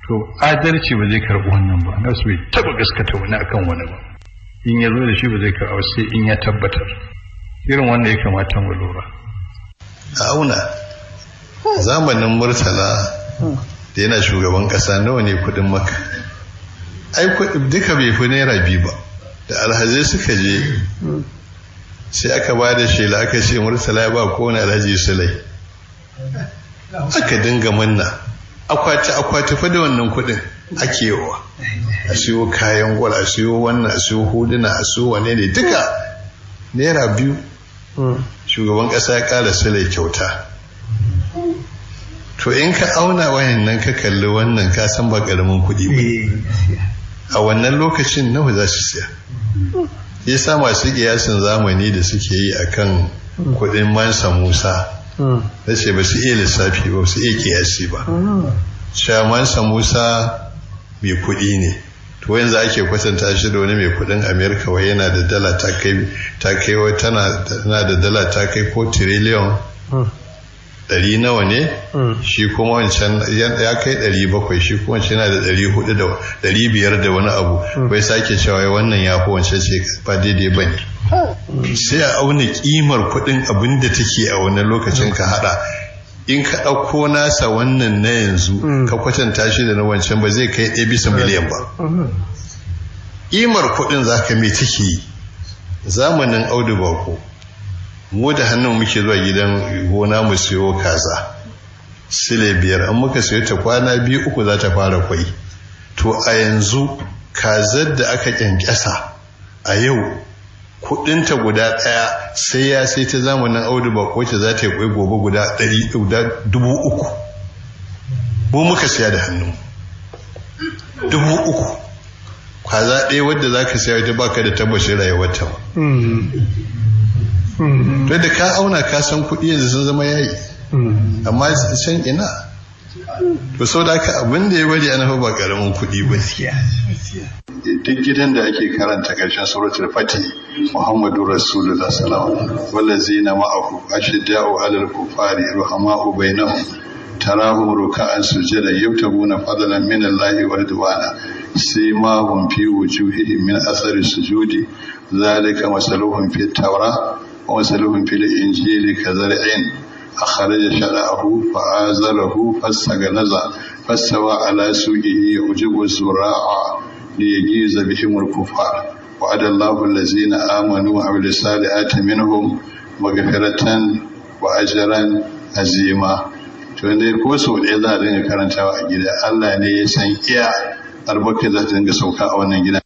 To adalci ba zai karɓi wannan ba, nasu bai taɓa gaskata wani akan wani ba. In ya zo da shi ba zai karɓa sai in ya tabbatar. Irin wanda ya kamata mu lura. Auna zamanin Murtala da yana shugaban ƙasa, nawa ne kuɗin Maka? Ai duka bai fi ₦2 ba. Da alhazai suka je, sai aka ba da shela, aka ce Murtala ya ba kowane alhaji sulai. Aka dinga manna akwati akwati fa da wannan kuɗin ake yawa a siyo kayan gwal, a siyo wannan, a siyo huduna, a siyo wane ne, duka ₦2. Shugaban ƙasa ya ƙara sulai kyauta. To in ka auna wayannan, ka kalli wannan, ka san ba ƙaramin kuɗi ba. A wannan lokacin nawa za su siya? Yasa masu kiyasin zamani da suke yi akan kuɗin Mansa Musa, na ce ba su iya lissafi ba, su iya kiyasi ba. Cewa Mansa Musa mai kuɗi ne, to yanzu ake kwatanta shi da wani mai kuɗin Amerika, wai yana da dala ta kai tana da dala ta kai ko tiriliyon ɗari nawa ne. Shi kuma wancan ya kai 700, shi kuma wancan yana da 400 da 500 da wani abu. Wai sake cewa wannan ya fi wancan, ce ba daidai ba ne. Sai a auna kimar kuɗin abin da take a wannan lokacin, ka haɗa, in ka ɗauko nasa wannan na yanzu ka kwatanta shi da na wancan, ba zai kai 1 bisa miliyan ba. Kimar kuɗin za ka mai take yi. Zamanin Audu Bako, mu da hannun muke zuwa gidan gona mu siyo kaza 5 sule. An muka siyo ta, kwana 2, 3 za ta fara kwai. To a yanzu kazar da aka kyankyasa a yau, kudinta guda ɗaya sai ya sai ta zamanin Audu Bako ce za ta yi kwai gobe guda ɗari, guda 3,000. Mu muka siya da hannu 3,000, kaza ɗaya wadda za ka siya ita baka da tabbacin rayuwarta ba. To da ka auna, ka san kuɗi yanzu sun zama yayi, amma can ina? To sau da haka abin da ya bari ana ba karamin kuɗi ba. Duk gidan da ake karanta ƙarshen suratul Fatih, Muhammadu Rasulullah sallallahu alaihi wallazina ma'ahu ashidda'u 'alal kuffari ruhama'u bainahum tarahum ruk'an sujadan yabtaguna fadlan min Allah wa ridwana simahum fi wujuhihim min athari sujudi dhalika masaluhum fit tawrah wa masaluhum fil injili kazar'in أخرج شرعه فآزره فاستغلظ فاستوى على سوقه يعجب الزراع ليجيز بهم الكفار وعد الله الذين آمنوا وعملوا الصالحات منهم مغفرة وأجرا عظيما. To ne ko sau ɗaya za a dinga karantawa a gida, Allah ne ya san iya albarka za ta dinga sauka a wannan gida.